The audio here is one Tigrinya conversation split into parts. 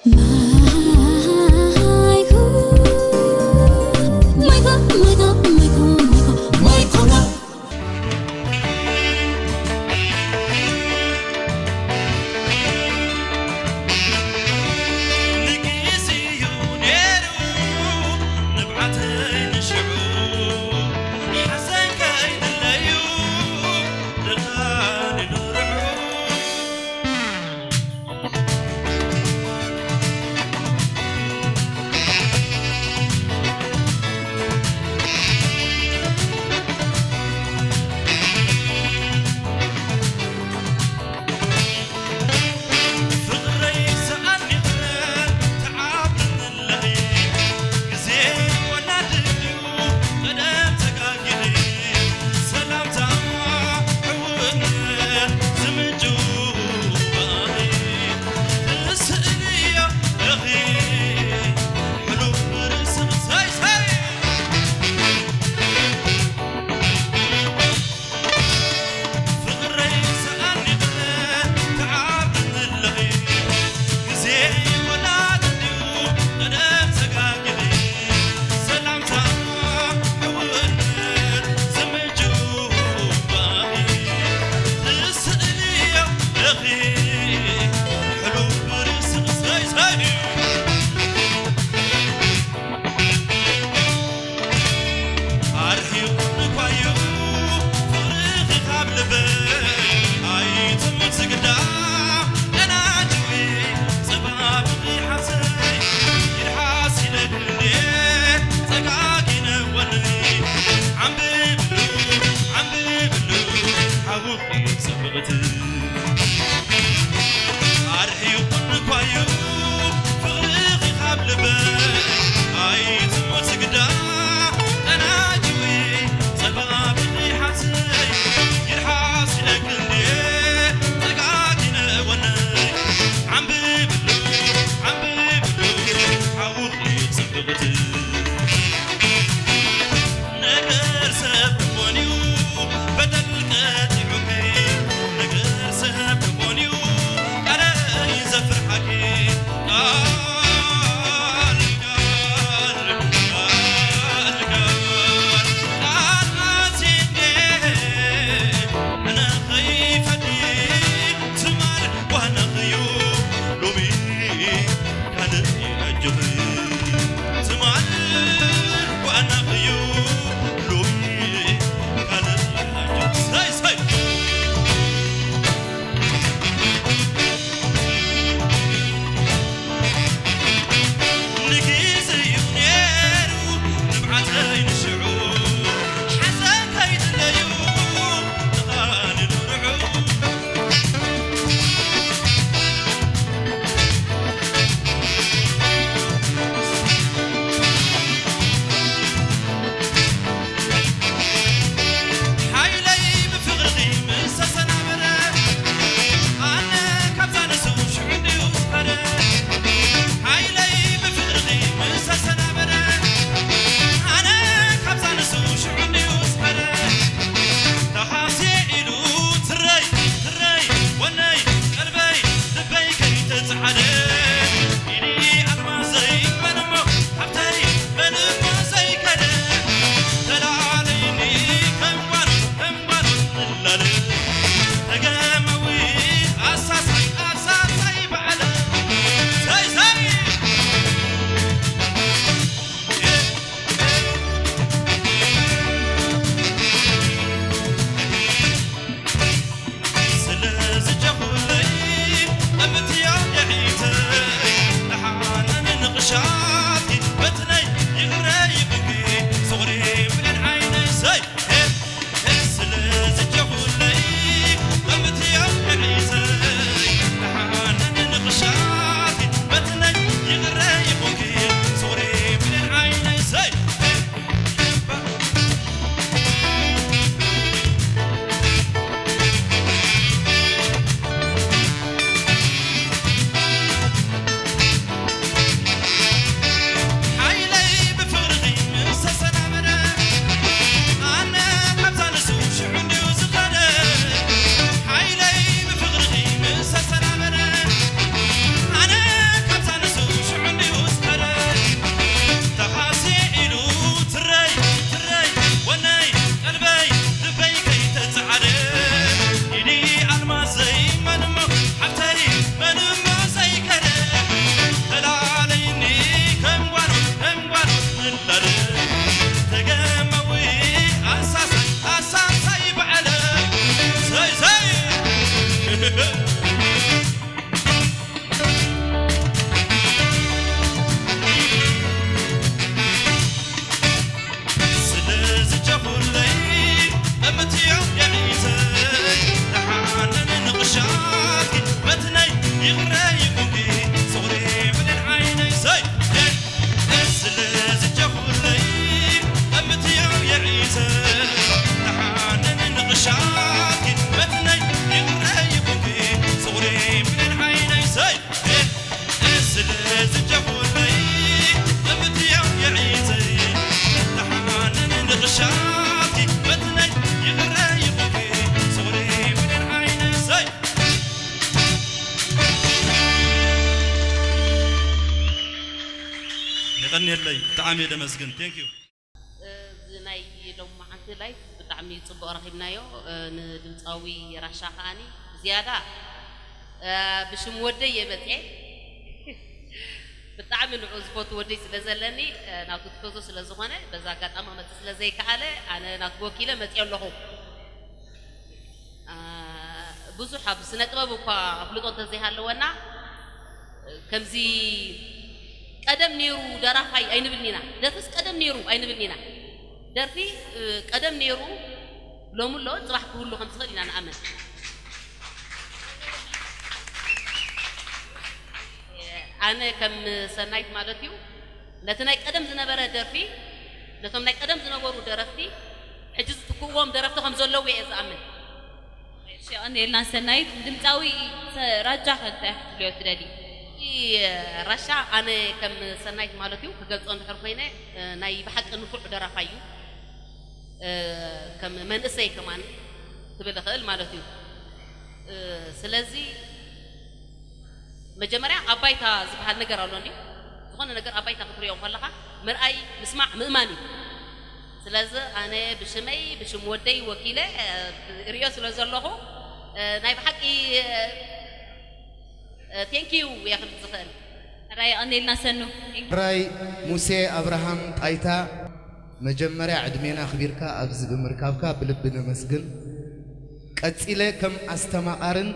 ማይኮ፣ ማይኮ፣ ማይኮ፣ ማይኮ፣ ማይኮ፣ ማይኮ። ንግዜ'ዩ ነይሩ ንብዓተይ ንሽዑ፣ ሓዘን ከይድለዩ ድኻን ንርዑ። ፍቕረይ ሰኣኒኸ ተዓብለይ ግዜ ወናድዩ ቀደም ተጋጊኺ ሰላምታ ሕውነት ዝምንጩ ባህሪ ትስእሊ እያ እኺ ሕሉፍ ርእስኺ ሳይ ሳይ። ፍቕረይ ሰኣኒኺ ተዓብለይ ግዜ ወናድዩ ቀደም ተጋጊኺ ሰላምታ ሕውነት ዝምንጩ ባህሪ ትስእሊ እያ እኺ ሕሉፍ ርእስኺ ሳይ ሳይ። ኣርሒቑኒ እኳ እዩ ፍቕርኺ ካብ ልበይ፣ ኣይትሙት ግዳ ቀናጅዊ ጸባብኺ ሓሰይ፣ ይድሓስ ኢለ ክንድየ ጸጋጊነ ወነይ፣ ዓምብብሉ፣ ዓምብብሉ፣ ሓውኺ ጽብቕቲ። ኣርሒቑኒ እኳ እዩ ፍቕርኺ ካብ ልበይ፣ ኣይትሙት ግዳ ቀናጅዊ ጸባብኺ ሓሰይ፣ ይድሓስ ኢለ ክንድየ ጸጋጊነ ወነይ፣ ዓምብብሉ፣ ዓምብብሉ፣ ሓውኺ ጽብቕቲ። ነገር ሰብ ክኾን እዩ በደል ቀጢዑኪ፣ ነገር ሰብ ክኾን እዩ ቃለይ ዘፍርሓኪ። ቃል፣ ቃል፣ ቃል፣ ቃል፣ ቃል ኣትየ ኣነ ከይፈዲ ትማል ዋናኽዩ ሎሚ ካልእ ይረጅኺ። ትማል ዋናኽዩ ሎሚ ካልእ ይረጅኺ። ሳይ፣ ሳይ። ንግዜ'ዩ ነይሩ ንብዓተይ ንሽዑ፣ ሓዘን ከይድለዩ ተቓኒኑ ርዑ። ቀንየለይ፣ ብጣዕሚ እየ ደመስግን። Thank you። እዚ ናይ ሎማዓንቲ ላይፍ ብጣዕሚ ጽቡቕ ረኺብናዮ። ንድምፃዊ ራሻ ከዓኒ ዝያዳ ብሽም ወደይ እየ መፅኤ። ብጣዕሚ ንዑ ዝፈቱ ወደይ ስለ ዘለኒ ናቱ ትፈዞ ስለ ዝኾነ በዛ ኣጋጣሚ ክመፅእ ስለ ዘይከኣለ ኣነ ናቱ ወኪለ መፅኤ ኣለኹ። ብዙሕ ኣብ ስነ ጥበብ እኳ ኣፍልጦ እንተዘይሃለወና ከምዚ ቀደም ነይሩ ደራፋይ ኣይንብልን ኢና። ደርፍስ ቀደም ነይሩ ኣይንብልን ኢና። ደርፊ ቀደም ነይሩ ሎሚ ኣሎ፣ ፅባሕ ክህሉ ከም ዝኽእል ኢና ንኣምን። ኣነ ከም ሰናይት ማለት እዩ ነቲ ናይ ቀደም ዝነበረ ደርፊ ነቶም ናይ ቀደም ዝነበሩ ደረፍቲ ሕጂ ዝትክእዎም ደረፍቲ ከም ዘለዉ እየ ዝኣምን። የቐንየልና ሰናይት። ድምፃዊ ራጃ ከ እንታይ ክትብልዮ ትደሊ? ራሻ ኣነ ከም ሰናይት ማለት እዩ ክገልፆ እንድሕር ኮይነ ናይ ብሓቂ ንፉዕ ደራፋይ እዩ። ከም መንእሰይ ከማን ክብል እኽእል ማለት እዩ። ስለዚ መጀመርያ ኣብ ባይታ ዝበሃል ነገር ኣሎ እንዲ ዝኾነ ነገር ኣብ ባይታ ክትሪኦ ከለኻ ምርኣይ ምስማዕ ምእማን እዩ። ስለዚ ኣነ ብሽመይ ብሽም ወደይ ወኪለ ሪኦ ስለ ዘለኹ ናይ ብሓቂ ቴንኪዩ እየ ክብል ዝኽእል። ራይ ቀኒልና ሰኑ። ራይ ሙሴ ኣብርሃም ጣይታ፣ መጀመርያ ዕድሜና ኣኽቢርካ ኣብዚ ብምርካብካ ብልቢ ነመስግን። ቀጺለ ከም ኣስተማቓርን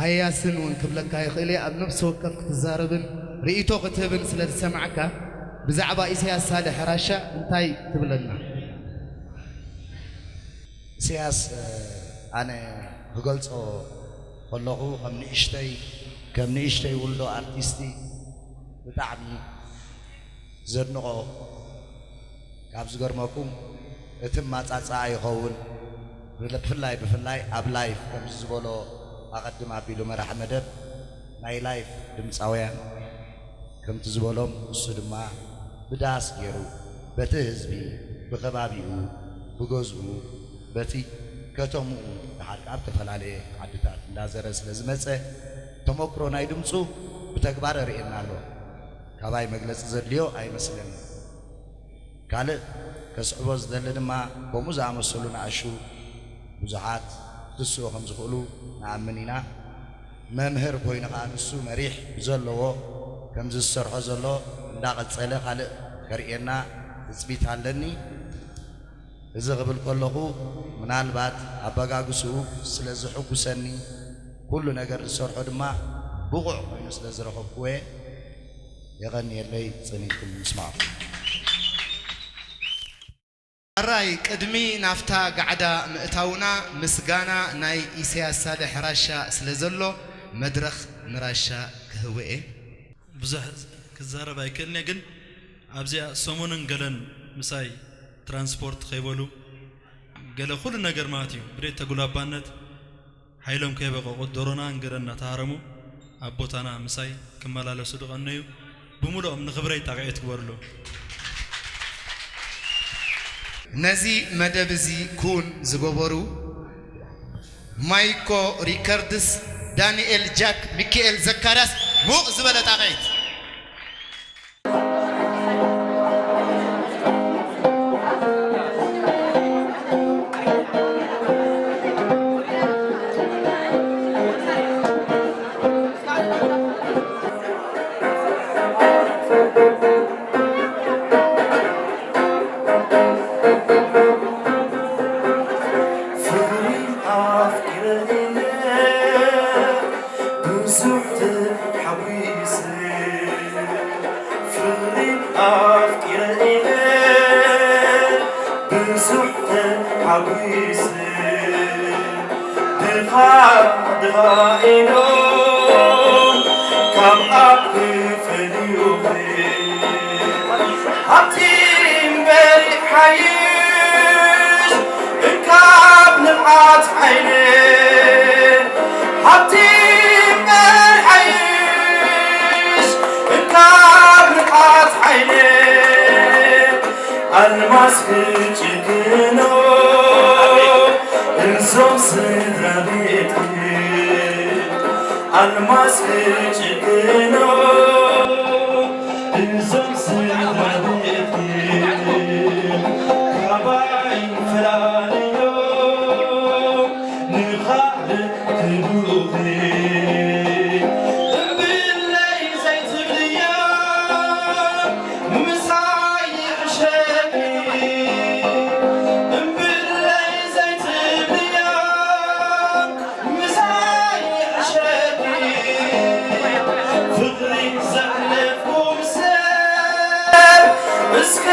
ሃያስን እውን ክብለካ ይኽእል እየ። ኣብ ነፍሲ ወከፍ ክትዛረብን ርእይቶ ክትህብን ስለ ዝሰማዕካ ብዛዕባ ኢሳያስ ሳልሕ ራሻ እንታይ ትብለና? ኢሳያስ ኣነ ክገልጾ ከለኹ ከም ንእሽተይ ከም ንእሽተይ ውልዶ ኣርቲስቲ ብጣዕሚ ዘድንቖ ካብ ዝገርመኩም እቲ ማጻጻኣ ይኸውን ብፍላይ ብፍላይ ኣብ ላይፍ ከምዚ ዝበሎ ኣቐድም ኣቢሉ መራሒ መደብ ናይ ላይፍ ድምፃውያን ከምቲ ዝበሎም እሱ ድማ ብዳስ ገይሩ በቲ ህዝቢ ብኸባቢኡ ብገዝኡ በቲ ከተምኡ ደሓር ከዓ ብተፈላለየ ዓድታት እንዳዘረ ስለ ዝመፀ ተመክሮ ናይ ድምፁ ብተግባር ርእየና ኣሎ። ካባይ መግለፂ ዘድልዮ ኣይመስለኒ። ካልእ ከስዕቦ ዝደሊ ድማ ከምኡ ዝኣመሰሉ ንኣሹ ብዙሓት ክትስኡ ከም ዝኽእሉ ንኣምን ኢና። መምህር ኮይኑ ከዓ ንሱ መሪሕ ብዘለዎ ከምዚ ዝሰርሖ ዘሎ እንዳቐፀለ ካልእ ከርእየና ትፅቢት ኣለኒ። እዚ ክብል ከለኹ ምናልባት ኣበጋግስኡ ስለ ዝሕጉሰኒ ኩሉ ነገር ዝሰርሖ ድማ ብቑዕ ኮይኑ ስለ ዝረኸብኩዎ እየ። የቐንየለይ፣ ጸኒሕኩም ምስማዕኩም። ሕራይ ቅድሚ ናብታ ጋዕዳ ምእታውና ምስጋና ናይ ኢሳያስ ሳልሕ ራሻ ስለ ዘሎ መድረኽ ንራሻ ክህቦ እየ። ብዙሕ ክዛረብ ኣይክእልን እየ፣ ግን ኣብዚኣ ሰሙንን ገለን ምሳይ ትራንስፖርት ከይበሉ ገለ ኩሉ ነገር ማለት እዩ ብደይ ተጉላባነት ሓይሎም ከይበቐቑ ዶሮና እንገረ እናተሃረሙ ኣብ ቦታና ምሳይ ክመላለሱ ድቐነዩ ብምሉኦም ንኽብረይ ጣቕዒት ግበርሉ። ነዚ መደብ እዚ ክውን ዝገበሩ ማይኮ ሪከርድስ፣ ዳንኤል ጃክ፣ ሚካኤል ዘካርያስ፣ ሙቕ ዝበለ ጣቕዒት። እዞም ስድራ ቤትኪ ካባይ ፈላልዮም ንኻልእ ክብሉኺ። እምብለይ ዘይትብልያ ምሳይ ይሕሸኪ። እምብለይ ዘይትብልያ ምሳይ ይሕሸኪ። ፍቕሪ ዘሕለፍኩም ሰብ እስከ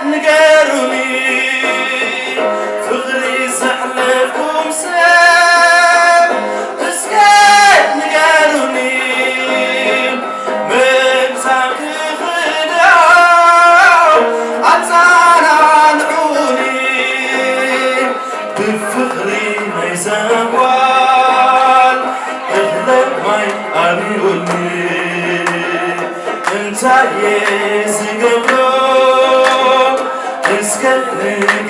ንገሩኒ። ፍቕሪ ዘሕለፍኩም ሰብ እስከ ንገሩኒ። መግዛእቲ ክኽዳው ኣጸናንዑኒ። ብፍቕሪ ናይ ዘጓል እኽለ ማይ ኣቢኡኒ። እንታይ እየ ዝገብሮ እስከ ንገ